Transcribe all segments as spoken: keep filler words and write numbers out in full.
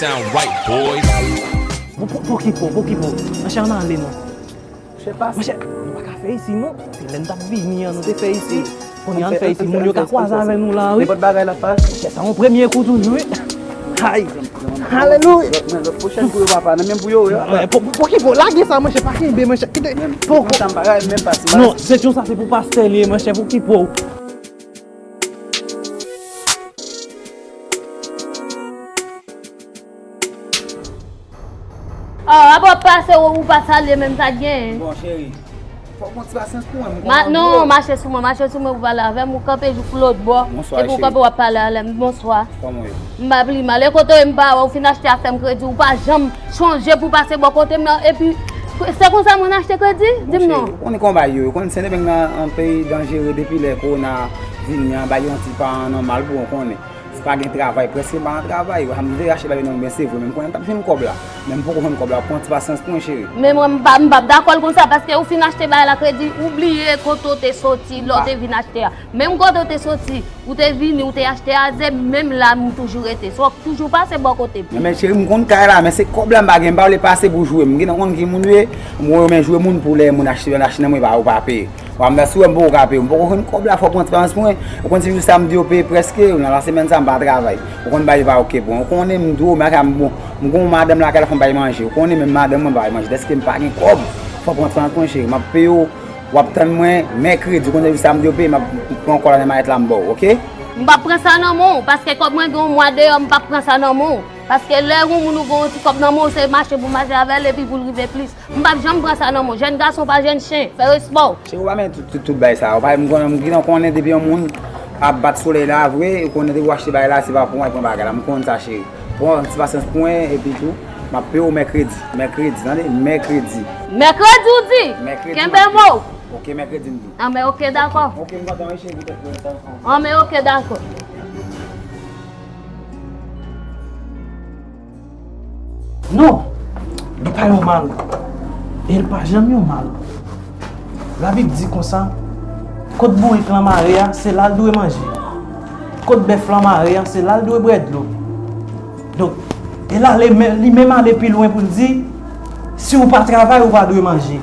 Sound right, boys. Bon, pou, pou ki po, pou ki po? Monchè, ann ale non. Monchè, nou pa ka fè isi non. Se lè n t ap vini an, nou te fè isi. Kounye a n fè isi, moun yo ka kwaze avè nou la, wi. Nenpòt bagay la pa. Monchè, sa yon premye kou toujou, wi. Ay. Alelouya. Lòt, men lòt pwochèn kou yo, papa, nan menm pou yo, wi, papa. Pou, pou ki po? Lage sa, monchè, pa kenbe, monchè. Kite. Pou, pou. Sa m pa ka menm pase. Non, sentyon sa se pou pastè li ye, monchè, pou ki po? Ah, apa w ap pase, ou, ou pa salye menm, sa k genyen? Bon, cheri, fòk gon ti pasyans pou mwen, m Ma, konnen non, mache sou mwen, mache sou mwen pou pale avè m, ou kanpe jouk lòt bò, epi ou kanpe w ap pale avè m, bonswa. Kòman w ye? M pa pli mal, e kote w ye m pa wè, ou fin achte afè m kredi, ou pa janm chonje pou pase bò kote m nan, epi se konsa moun achte kredi? Di m non. Ou konnen kòman bagay yo ye, ou konnen Sendomeng nan yon peyi danjere depi lè kowona vini an, bagay yo yon ti pa nòmal pou ou konnen. Si pa gen travay, prèske m pa nan travay. M vle achte bagay nan men, se vre, men m konnen m t ap jwenn kòb la. Men m poko jwenn kòb la, pran ti pasyans pou mwen, cheri. Men mwen, m pa, m p ap dakò l konsa, paske ou fin achte bagay la kredi, ou bliye kote w te soti, lè w te vin achte a. Menm kote w te soti, ou te vini, ou te achte a, se menm la m toujou rete. So, toujou pase bò kote m. Men, men cheri, m konn kay la, men se kòb la m pa gen, m pa vle pase pou jwe. M gentan konn ki moun ou ye, m wè yo men jwe moun pou lè moun achte, achte nan mwen, pa, ou pa peye. Wa m da sou m poko ka peye w. M poko jwenn kòb la, fòk pran ti pasyans pou mwen. Ou konn se jou samdi yo peye prèske, nan la semèn sa m pa travay. Ou konn bagay pa oke pou mwen. Ou konnen m dwo, m pa ka m bon. M gon madanm lakay la fò m bay manje. Ou konnen menm madanm mwen pa bay manje. Dèske m pa gen kòb, fòk pran ti pasyans pou mwen, cheri. M ap peye w, w ap tann mwen mèkredi. Ou konn se jou samdi yo peye, m ap pran kòb la nan mayèt la m ba w, oke? M p ap pran sa nan men w, paske kòb mwen gen yon mwa deyò, m p ap pran sa nan men w. Paske lè yon moun ou gen yon ti kòb nan men w, se mache pou mache avè l epi pou l rive plis. M p ap janm pran sa nan men w. Jèn gason pa jèn chen. Fè respè w. Cheri, ou pa men tout, tout, tout bagay sa. Ou pa, m konnen, m gentan konnen depi yon moun ap bat solèy la vre, ou konnen depi w achte bagay la, se pa pou mwen pran bagay la. M konn sa, cheri. Pran ti pasyans pou mwen, epi tou, m ap peye w mèkredi. Mèkredi, tande? Mèkredi. Mèkredi, ou di? Mèkredi, m ap peye w. Kenbe mo w. Oke, mèkredi, m di w. Anben, oke, dakò. Oke, m kontan, wi, cheri, poutèt prezans lan. Anben, oke, dakò. Non, li pa yon mal. E l pa janm yon mal. Labib di konsa, kot bourik lan mare a, se la l dwe manje. Kot bèf lan mare a, se la l dwe bwè dlo. Donk, e l ale, men, li menm ale pi lwen pou l di, si w pa travay, ou pa dwe manje.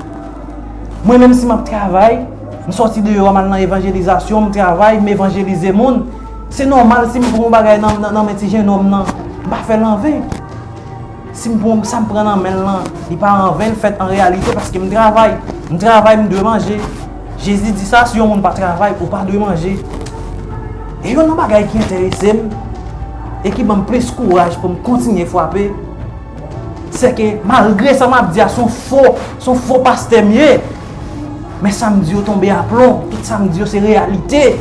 Mwen menm, si m ap travay, m sòti deyò, m al nan evanjelizasyon, m travay, m evanjelize moun, se nòmal si m pran yon bagay nan, nan, nan men ti jennonm nan, m pa fè l anven. Si m pran, sa m pran nan men l lan, li pa anven, l fèt an reyalite paske m travay. M travay, m dwe manje. Jezi di sa, si yon moun pa travay, ou pa dwe manje. E youn nan bagay ki enterese m e ki ban m plis kouraj pou m kontinye frape, se ke malgre sa m ap di a, se yon fo, se yon fo pastè m ye. Men sa m di yo tonbe aplon. Tout sa m di yo se reyalite.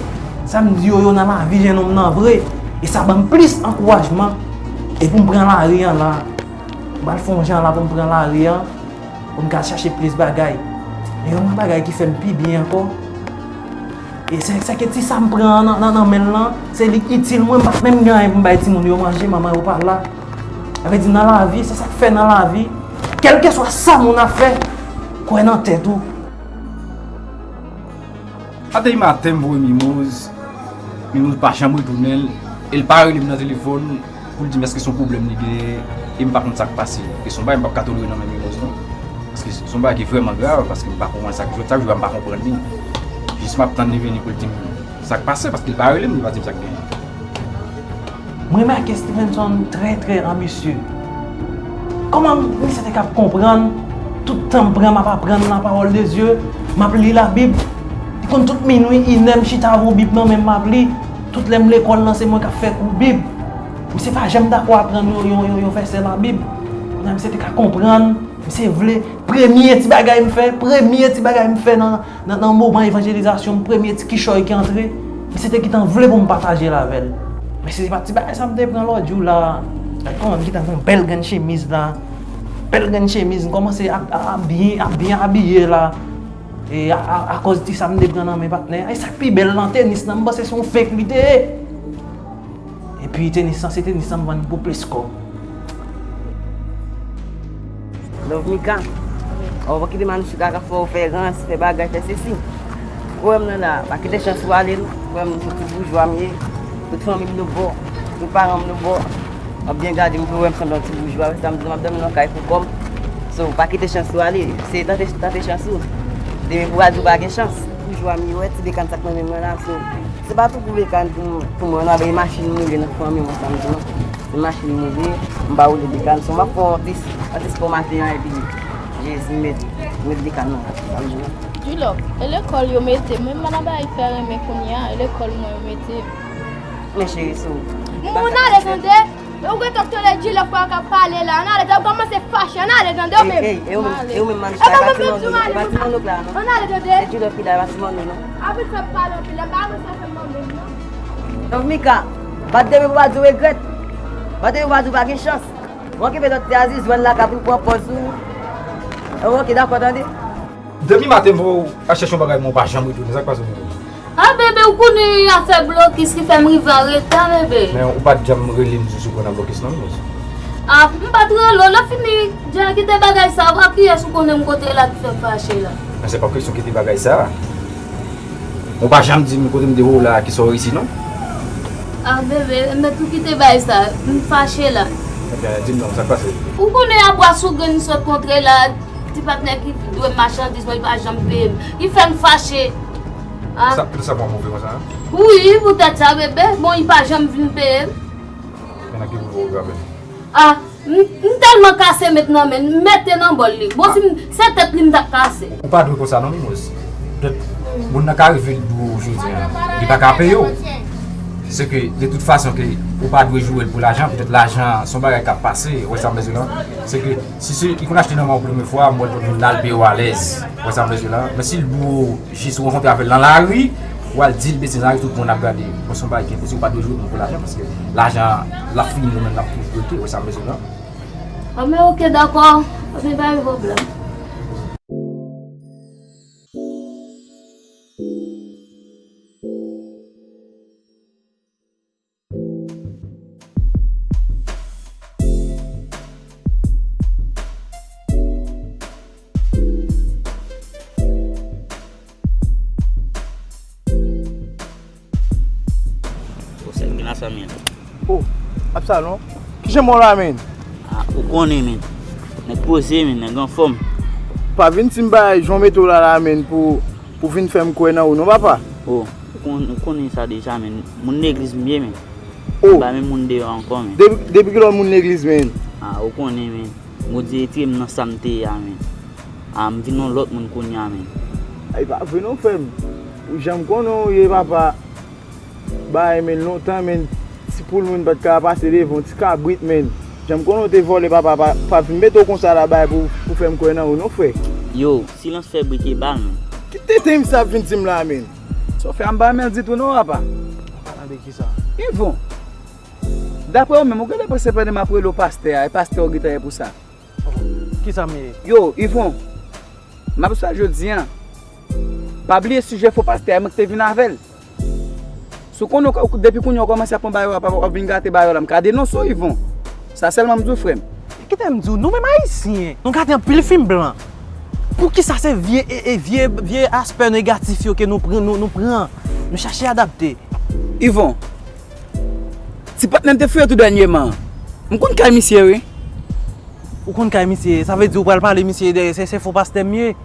Sa m di yo, yo nan lavi jennonm nan vre. E sa ban m plis ankourajman. E pou m pran lari an la. M pral fè yon jan la pou m pran lari an. Pou m ka chache plis bagay. Men yon nan bagay ki fè m pi byen ankò. E se, se ke ti sa m pran an nan, nan, nan men l lan, se li k itil mwen, m pa t menm gen anyen pou m bay timoun yo manje, manman yo pa la. Sa vle di nan lavi, se sa k fè nan lavi, kèlkeswa sa moun ap fè, kwè nan tèt ou. Atè maten m voye Mimoz, Mimoz pa janm retounen l, e l pa rele m nan telefòn. Pou l di m èske se yon pwoblèm li genyen, e m pa konn sa k pase. E se yon bagay m p ap ka tolere nan men Mimoz non. Paske se yon bagay ki vrèman grav, paske m pa konprann sa k, jodi a m pa konprann li. Jis m ap tann li vini pou l di m sa k pase, paske l pa rele m, li pa di m sa k genyen. M remake Stevenson trè, trè anbisye. Kòman misye te kab konprann tout tan m pran m ap aprann la parole de Dieu, m ap li Labib? Li konn tout minwi, inè, m chita avè yon Bib nan men m, m ap li. Tout lè m lekòl lan, se mwen k ap fè kou Bib. Misye pa janm dakò aprann yon, yon, yon, yon vèsè Labib. Kounye a, misye te ka konprann, misye vle. Premye ti bagay m fè, premye ti bagay m fè nan, nan, nan moman evanjelizasyon m, premye ti kichòy ki antre, misye te gentan vle pou m pataje l avè l. Men se pa ti bagay sa m te pran lòt jou la. Gad kòman m gentan gen yon bèl grenn chemiz la. Bèl grenn chemiz, m kòmanse ap, ap, ap byen, ap byen abiye la. E a, a, akòz ti sa m te pran nan men patnè a. E sa k pi bèl lan, tenis lan, m panse se yon fake li te ye. Epi tenis lan, se tenis lan m vann pou plis kòb. Love Mika. Ou pa kite Manouchouka ka fè w fè rans, fè bagay, fè sesi. Ou wè m nan la, pa kite chans ou ale non. Ou wè m se ti boujwa m ye. Tout fanmi m nou bò. Tout paran m nou bò. W ap byen gade m pou wè m sanble yon ti boujwa, wè sa m di w, m ap dòmi nan kay pou kò m. So, pa kite chans ou ale, se tante, tante chans ou. Demen pou w al di w pa gen chans. Boujwa m ye, wè ti bekàn sa k nan men mwen la, so, se pa tou pou bekàn pou, pou mwen, non, avèk machin moule nan fanmi mwen, sa m di w. Se machin moule, m pa woule bekàn, so, m ap fè yon ti, yon ti spò maten an, epi Jezi met, met bekàn nan, sa m di w. Djilòk, e lekòl yo mete m, menm nan bagay fè renmen kounye a, e lekòl mwen yo mete m. Men cheri, so, Moun ale tande, ou gen tan tande Djilòk pa ka pale la, ann ale tande, ou kòmanse fache, ann ale tande, ou menm. Ey, ey, e ou menm, e ou menm, Manouche, e pa ti Manno, e pa ti Manno k la, non. Ann ale tande. E Djilòk ki la, e pa ti Manno, non. Apre fè pale anpil la, m pa renmen sa fè m manman, non. Donk, Mika, bat de men pou pa di w regrèt. Bat de men pou pa di w pa gen chans. Ou okipe lòt te Aziz, wè l la k ap pran pòz ou. Ou oke, dakò, tande. Depi maten, m voye w al chèche yon bagay, men ou pa janm retounen. Sa k pase w menm? A, bebe, ou konnen afè blokis ki fè m rive an reta, bebe. Men ou pa t janm rele m di w si w konn nan blokis, non, Mimoz. A, m pa t rele w. Lè fini, Dja, kite bagay sa a, pa kiyès ou konnen m kote la ki fè m fache la. Men se pa kesyon kite bagay sa a. Ou pa janm di m kote m te voye w la, kisa w resi, non? A, bebe, m mèt tou kite bagay sa a, m fache la. Ebyen, di m non, sa k pase? Ou konnen a bwa sou grenn m sot kontre la, ti patnè ki dwe m machandiz mwen, li pa janm peye m. Li fè m fache. A. Sa, poutèt sa pou w move konsa, en? Wi, poutèt sa, bebe. Bon, li pa janm vin peye m. Men nan ki pou w grabe? A, m, m tèlman kase met nan men l, m mete nan bòl li. Bon, si m, se tèt li m t ap kase. Ou pa dwe konsa non, Mimoz. Poutèt moun nan ka rive l di w jodi a, li pa ka peye w. Se ke, de tout fason, ke ou pa dwe joure l pou lajan, poutèt lajan, se yon bagay k ap pase, ou wè sa m bezwen lan. Se ke, si se, li konn achte nan men w premye fwa, m wè l konn vin la, l peye w alèz, ou wè sa m bezwen lan. Men si l di w jis ou rankontre avè l nan lari, ou al di l betiz nan lari, tout moun ap gade. Bon, se yon bagay ki enposib, ou pa dwe joure moun pou lajan, paske lajan, l ap fini nou menm, l ap tou bloke, ou wè sa m bezwen lan. A, men oke, dakò. Ebyen, pa gen pwoblèm. Ou sèl gen la sa, men. Oh, Absalon, kijan mwen la, men? Ah, ou konnen, men. Nèg poze, men, nèg anfòm. Pa vin di m bagay jan w mete w la, la, men, pou, pou vin fè m kwè nan ou, non, papa. Oh, ou kon-, ou konnen sa deja, men. Moun legliz m ye, men. Oh. M pa menm moun deyò ankò, men. Depi, depi kilè w moun legliz, men? Ah, ou konnen, men. Bondye retire m nan sa m te ye a, men. Ah, m vin yon lòt moun kounye a, men. Ay, pa vre non, frè m. Ou janm konnen w ye, papa. Bagay, men, lontan, men, ti poul, men, pa t ka pase devan w, ti kabrit, men. Janm konnen w te vòlè, papa, pa, pa vin mete w konsa la, bagay, pou, pou fè m kwè nan ou, non, frè. Yo, silans fè bri ke bal, men. Ki tenten sa ap vin di m la, men? Sa w fè a, m pa renmen l ditou non, papa. Pale de kisa? Yvon, daprè w menm, ou genlè panse pandan m ap rele w pastè a, e pastè w gentan ye pou sa? Kisa m ye? Yo, Yvon, m ap di w sa jodi a. Pa bliye sijè fo pastè a, mwen ki te vin avè l. Si w konnen w, depi kounye a w kòmanse ap pran bagay yo, w ap, w ap vin gate bagay yo la, m ka denonse w, Yvon. Sa sèlman m di w, frè m. Kite m di w, nou menm Ayisyen, nou gade anpil fim blan. Poukisa se vye, e, e, vye, vye aspè negatif yo ke nou pran, nou, nou pran, nou chache adapte? Yvon, ti patnè m te fouye tou dènyèman an. M konn kay misye, wi. Ou konn kay misye, sa vle di ou pral pale misye de, se, se fo pastè m ye?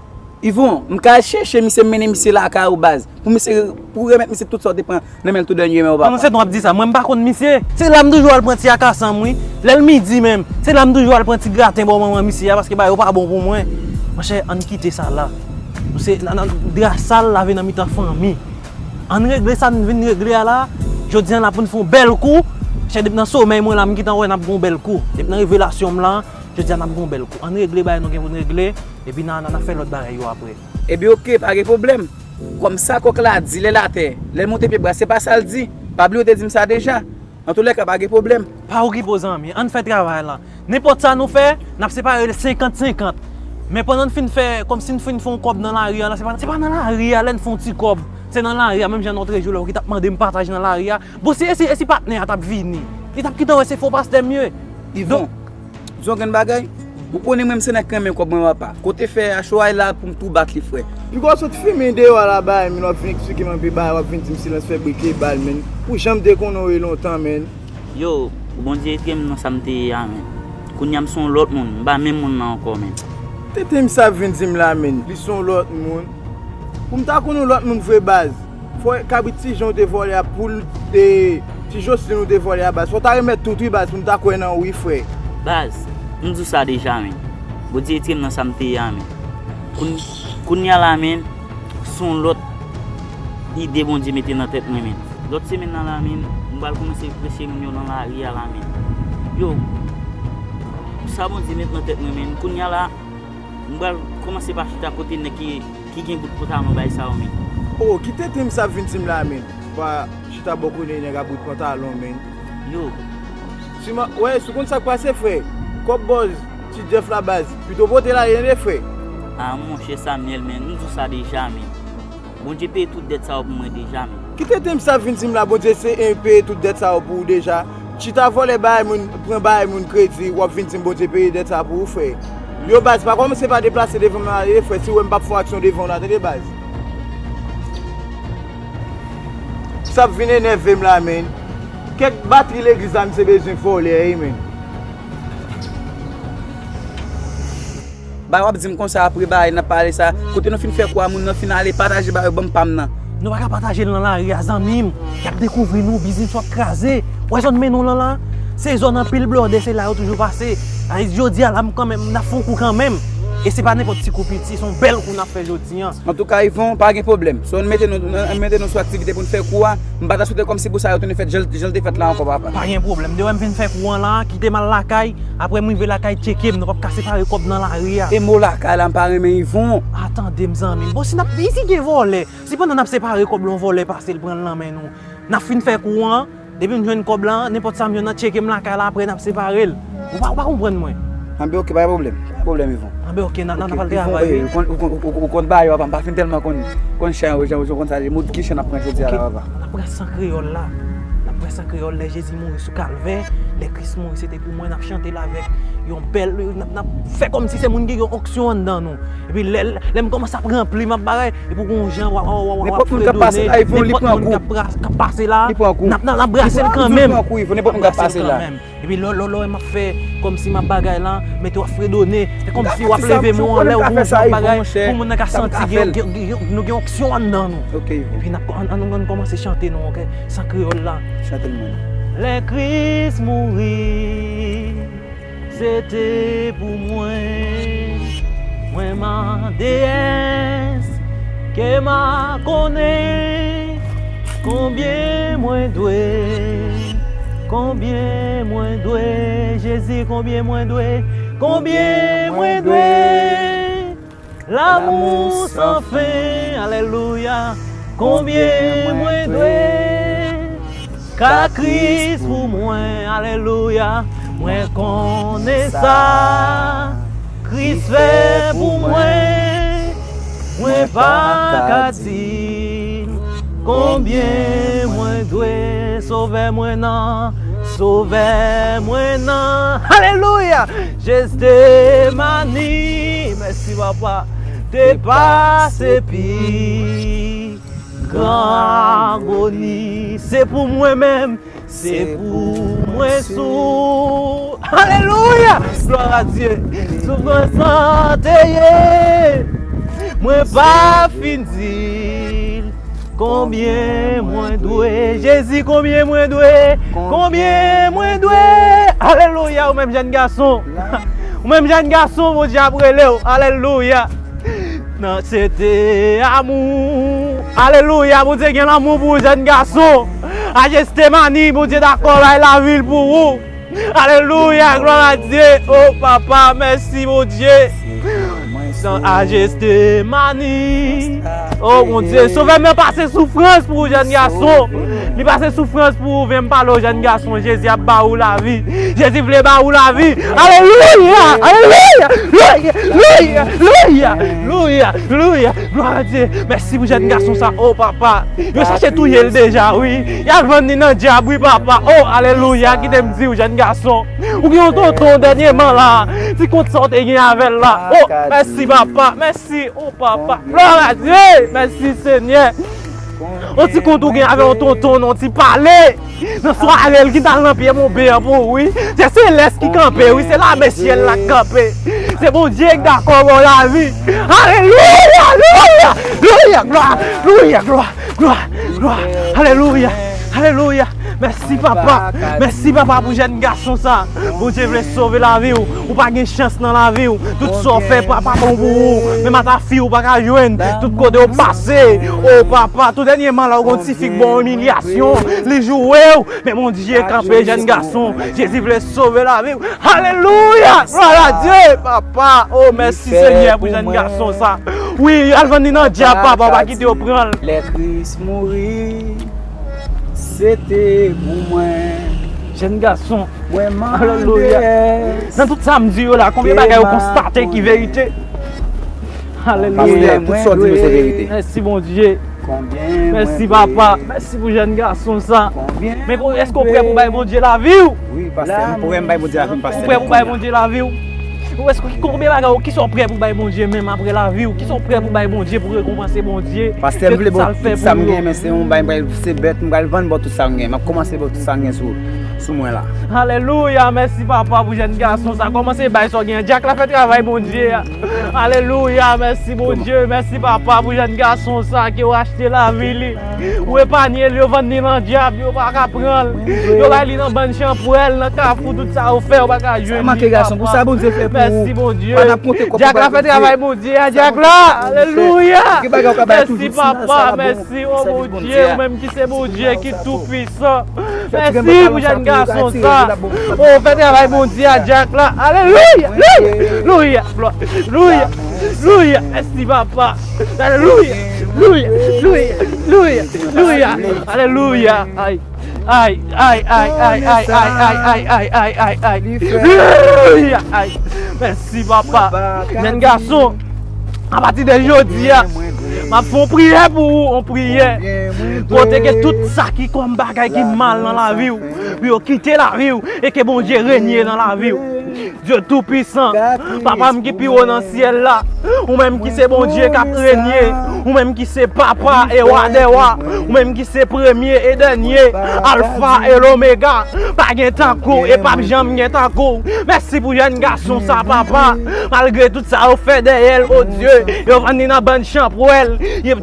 Yvon, m ka al chèche misye, m mennen misye lakay ou baz. Pou misye, pou remèt misye tout sa w te pran nan men l tou dènyèman, papa. Kòman se w ap di sa? Mwen m pa konn misye. Se la m toujou al pran ti akasan m, wi. Lè l midi menm, se la m toujou al pran ti graten bò manman misye a, paske bagay yo pa bon pou mwen. Monchè, ann kite sa la. Nou se, nan, nan, dra sal lave nan mitan fanmi. Ann regle sa n vin regle a la. Jodi a la pou n fè yon bèl kou. Monchè, depi nan somèy mwen la, m gentan wè n ap gen yon bèl kou. Depi nan revelasyon m la, jodi a n ap gen yon bèl kou. Ann regle bagay nou gen pou n regle, epi n a, n a, n a fè lòt bagay yo apre. Ebyen, oke, pa gen pwoblèm. Kòm sa kòk la di, lè l atè, lè l monte pye bwa, se pa sa l di. Pa bliye w te di m sa deja. Antoulèka, pa gen pwoblèm. Pa okipe w, zanmi. Ann fè travay la. Nenpòt sa nou fè, n ap separe l senkant senkant. Men pandan n fin fè, kòmsi n fin fè yon kòb nan lari a la, se pa, se pa nan lari a lè n fè yon ti kòb. Se nan lari a, menm jan nan otrejou lè ou ki t ap mande m pataj nan lari a. Bon, si, e si, e si patnè a t ap vini? Li t ap kite w wè se fo pastè m ye. Yvon, di w yon grenn bagay. Ou konnen mwen, m se nèg k renmen kòb mwen, papa. Kote fè a cho a, e la pou m tou bat li, frè. Piga w sot fimen deyò a la, bay, men w ap vin eksplike m anpil bagay, w ap vin di m silans fè bri ke bal, men. Pou jan m te konnen w ye lontan, men. Yo, Bondye retire m nan sa m te ye a, men. Kounye a m se yon lòt moun, m pa menm moun nan ankò, men. Tete m sa vin di m la, men. Li se yon lòt moun. Pou m ta konn yon lòt moun vre, baz. Fò kabrit Ti Jan ou te vòlè a, poul, e, Ti Joslin ou te vòlè a, baz. Fò w ta remèt tout, wi, baz, pou m ta kwè nan ou, wi, frè. Baz, m di w sa deja, men. Bondye retire m nan sa m te ye a, men. Koun-, kounye a la, men, se yon lòt ide Bondye mete nan tèt mwen, men. Lòt semèn nan la, men, m pral kòmanse preche moun yo nan lari a la, men. Yo, sa Bondye met nan tèt mwen, men. Kounye a la, m pral kòmanse pa chita kote nèg ki, ki gen bout pantalon bay sa yo, men. O, ki tete m sa vin di m la, men. Pa chita bò kote nèg a bout pantalon, men. Yo. Si m, wè, si w konn sa k pase, frè. Kòb bòz, Ti Jeff la, baz. Pito pote l ale, frè. A, monchè Samuel, men, m di w sa deja, men. Bondye peye tout dèt sa yo pou mwen deja, men. Ki tete m sa vin di m la, Bondye se, e, peye tout dèt sa yo pou ou deja. Chita vòlè bagay moun, pran bagay moun kredi, w ap vin di m Bondye peye dèt sa pou ou, frè. Yo, baz, pa kòmanse pa deplase devan m la, e, frè, si w wè m p ap fè yon aksyon devan w la, tande, baz. Sa ap vin enève m la, men. Kèk batri legliz la, misye bezwen vòlè, wi, men. Bay w ap di m konsa apre bay n ap pale sa. Kote nou fin fè kou a moun nan fin ale pataje bay yo ban m pa m nan. Nou pa ka pataje l nan lari a, zanmi m. Y ap dekouvri nou, biznis w ap kraze. Wè zòn mennen w lan la. Se zòn anpil blòdè, se la yo toujou pase. Ay, jodi a la m kanmenm, n ap fè yon kou kanmenm. E se pa nenpòt ti kou piti, se yon bèl kou n ap fè jodi an. Antouka, Yvon, pa gen pwoblèm. So, ann mete nou, ann mete nou sou aktivite pou n fè kou a. M pa ta swete kòmsi pou sa yo tounen fèt jan l, jan l te fèt la ankò, papa. Pa gen pwoblèm. Demen m fin fè kou an la, kite m al lakay. Apre m rive lakay, tcheke m. Nou p ap ka separe kòb nan lari a. E mo lakay la, m pa renmen Yvon. A, tande m, zanmi m. Bon, si n ap, isi gen vòlè. Si pandan n ap separe kòb la, yon vòlè pase l pran l nan men nou. N ap fin fè kou an. Depi m jwenn kòb la, nenpòt sa m jwenn nan, tcheke m lakay la, apre n ap separe l. Ou pa, ou pa konprann mwen. Anben, oke, pa gen pwoblèm. Pa gen pwoblèm, Yvon. Anben, oke, n a, n a, n a pral travay, wi. Ou konn, ou konn, ou konn, ou konn bagay yo, papa. M pa fin tèlman konn, konn chay yo, jan, jan w konn sa, mod ki chan n ap pran jodi a la, papa. N ap pran san kreyòl la. N ap pran san kreyòl, lè Jezi mouri sou Kalvè, lè Kris mouri, se te pou mwen, n ap chante l avèk yon bèl, n ap, n ap fè kòmsi se moun ki gen onksyon anndan nou. Epi lè, lè m kòmanse ap ranpli, m ap bagay, epi w gon jan w ap, w ap, w ap, w ap fredone. Nenpòt moun k ap pase la, Yvon, li pran kou. Nenpòt moun k ap pra-, k ap pase la, n ap, n ap, n ap brase l kanmenm. Yvon, Yvon pran kou, Yvon, nenpòt moun k ap pase la. Epi lò, lò, lò, m ap fè kòmsi m ap bagay la, mete w ap fredone. Fè kòmsi w ap leve men w anlè, ou gon jan w ap bagay, pou moun nan ka santi gen, gen, gen, gen, nou gen onksyon anndan nou. Oke, Yvon. Epi n ap, ann, ann, ann kòmanse chante non, oke? San kreyòl la. Chante l, man. Lè Kris mouri, se te pou mwen. Mwen mandé èske m a konnen konbyen mwen dwe, konbyen mwen dwe, Jezi, konbyen mwen dwe, konbyen mwen dwe. L'amour sans fin, alelouya. Konbyen mwen dwe ka Kris pou mwen, alelouya. Mwen konnen sa Kris fè pou mwen. Mwen pa ka di l konbyen mwen dwe. Sovè mwen nan, Sovè mwen nan, alelouya. Jetsemani, mèsi papa, te pase pi gran agoni. Se pou mwen menm, se pou mwen sou. Alelouya, glwa a Dye. Soufrans lan te ye, mwen pa fin di l. Konbyen mwen dwe? Jezi, konbyen mwen dwe? Konbyen mwen dwe? Alelouya, ou menm jèn gason. Ou menm jèn gason, Bondye ap rele w. Alelouya. Non, se te amou. Alelouya, Bondye gen lanmou pou ou, jèn gason. A Jetsemani, Bondye dakò bay lavi l pou ou. Alelouya, glwa a Dye. O papa, mèsi Bondye. Nan a Jetsemani. O Bondye, Sovè mwen pase soufrans pou ou, jèn gason. Li pase soufrans pou ou, vin pale w, jèn gason. Jezi ap ba ou lavi. Jezi vle ba ou lavi. Alelouya, alelouya, louya, louya, louya, louya, louya. Glwa a Dye. Mèsi pou jèn gason sa. O papa. Yo chache touye l deja, wi. Y al vann li nan dyab, wi, papa. O, alelouya. Kite m di w, jèn gason. Ou gen yon tonton dènyèman la. Ti kont sa w te gen avè l la. O, mèsi, papa. Mèsi, o, papa. Glwa a Dye. Mèsi, Senyè. On ti kont ou gen avè yon tonton, non, ti pale. Nan swarè l ki t al nan pye monbe an pou ou, wi. Se selès ki kanpe, wi. Se lame syèl la k kanpe. Se Bondye k dakò ba w lavi. Alelouya, alelouya, alelouya, glwa, alelouya, glwa, glwa, glwa. Alelouya, alelouya. Mèsi, papa. Mèsi, papa, pou jèn gason sa. Bondye vle sove lavi w. Ou pa gen chans nan lavi w. Tout sa w fè, papa, bon pou ou. Menm ata fi ou pa ka jwenn. Tout kote w pase. O, papa, tou dènyèman la, ou gon ti fi k ba w imilyasyon. Li joure w. Men Bondye kanpe jèn gason. Jezi vle sove lavi w. Alelouya! Glwa a Dye, papa. O, mèsi, Senyè, pou jèn gason sa. Wi, al vann li nan dyab, papa, ou pa kite yo pran l. Lè Kris mouri, se te pou mwen. Jèn gason. Alelouya. Nan tout sa m di yo la, konbyen bagay ou konstate ki verite? Alelouya. Pastè, tout sa w di yo se verite. Mèsi, Bondye. Mèsi, papa. Mèsi pou jèn gason sa. Men kon, èske w prè pou bay Bondye lavi w? Wi, pastè, m prè m bay Bondye lavi m, pastè. Ou prè pou bay Bondye lavi w? Ou èske, konbyen bagay ou, kisa w prè pou bay Bondye menm apre lavi w? Kisa w prè pou bay Bondye pou rekonpanse Bondye de tout sa l fè pou ou yo? Pastè, m vle ba w tout sa m gen, men se yon bay, m pral, se bèt, m pral vann ba w tout sa m gen. M ap kòmanse ba w tout sa m gen sou, sou mwen la. Alelouya, mèsi papa pou jèn gason sa. Kòmanse bay sa w gen. Dyak la fè travay Bondye a. Alelouya, mèsi Bondye, mèsi papa pou jèn gason sa ke w achte lavi li. Ou epanye l, yo vann li nan dyab, yo pa ka pran l. Yo bay li nan bann chanpwèl, nan kafou, tout sa yo fè, yo pa ka jwenn li, papa. Mèsi Bondye. Dyak la fè travay Bondye a, dyak la. Alelouya. Mèsi papa, mèsi, o Bondye, ou menm ki se Bondye ki tou pwisan. Mèsi pou jèn gason sa. O, fè travay Bondye a, dyak la. Alelouya! Louya! Glwa! Louya! Louya! Mèsi, papa! Alelouya! Louya! Louya! Louya! Louya! Alelouya! Ay! Ay! Ay! Ay! Ay! Ay! Ay! Ay! Ay! Ay! Ay! Ay! Alelouya! Ay! Mèsi, papa! Jèn gason! Apati de jodi a, m ap fè yon priyè pou ou, yon priyè. Kote ke tout sa ki kòm bagay ki mal nan lavi w, pou yo kite lavi w, e ke Bondye renye nan lavi w. Dye toupisan, papa m ki pi wo nan syèl la, ou menm ki se Bondye k ap renye, ou menm ki se papa e wa dè wa, ou menm ki se premye e dènye, alfa e lomega, pa gen tankou e p ap janm gen tankou. Mèsi pou jèn gason sa, papa. Malgre tout sa yo fè dèyè l, o Dye, yo vann li nan bann chanpwèl,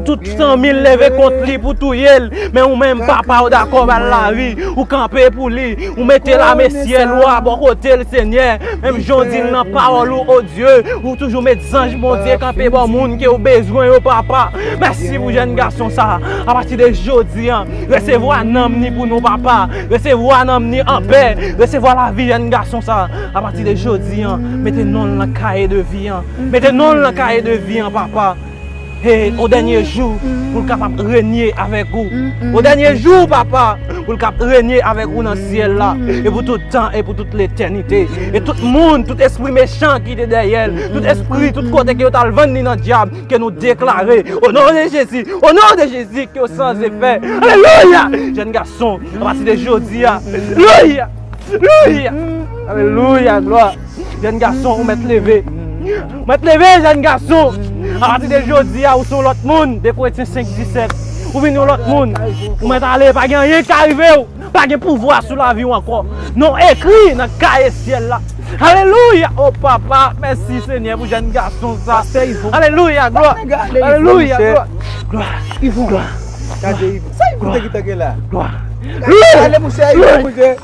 tout fanmi l leve kont li pou touye l. Men ou menm, papa, ou dakò ba l lavi, ou kanpe pou li, ou mete lame syèl ou a bò kote l, Senyè. Menm jan w di l nan pawòl ou, o Dye, ou toujou met zanj Bondye kanpe bò moun ke w bezwen yo, papa. Mèsi pou jèn gason sa. Apati de jodi a, resevwa nanm ni pou nou, papa. Resevwa nanm ni anpè. Resevwa lavi jèn gason sa. Apati de jodi a, mete non l nan kaye de vi an. Mete non l nan kaye de vi an, papa. E o dènye jou, pou l kapab renye avèk ou. O dènye jou, papa, pou l kap renye avèk ou nan syèl la. E pou tout tan, e pou tout letènite. E tout moun, tout espri mechan ki te dèyè l, tout espri, tout kote ke yo t al vann li nan dyab, ke nou deklare, o non de Jezi, o non de Jezi, ke yo san efè. Alelouya! Jèn gason, apati de jodi a, alelouya! Alelouya! Alelouya! Glwa! Jèn gason, ou mèt leve. Ou mèt leve, jèn gason. Apati de jodi a, ou se yon lòt moun. De Korentyen senk disèt. Ou vin yon lòt moun. Ou mèt ale, pa gen anyen ki ka rive w. Pa gen pouvwa sou lavi w ankò. Non ekri nan kaye syèl la. Alelouya! O papa, mèsi Senyè pou jèn gason sa. Alelouya, glwa. Alelouya, glwa. Glwa. Glwa. Gade Yvon. Sa Yvon te gentan gen la? Glwa. Gade mouche Yvon, mouche.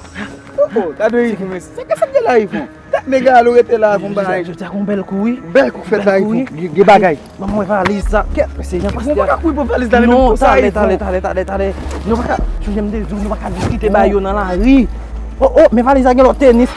Oh, oh, gade Yvon, mesye. Sa k ap fèt de la, Yvon? Tèt nèg a, ou rete la, Yvon, bay. Jodi a gon bèl kou, wi. Bèl kou k fèt la, Yvon. Gen, gen bagay. Ban mwen valiz sa. Kèt, mesye, jan pastè. Yvon, pa ka kouri pran valiz la menm konsa, Yvon. Non, talè, talè, talè, talè, talè. Nou pa ka, jan m te di w, nou pa ka diskite bagay yo nan lari. Oh, oh, men valiz la gen lòt tenis.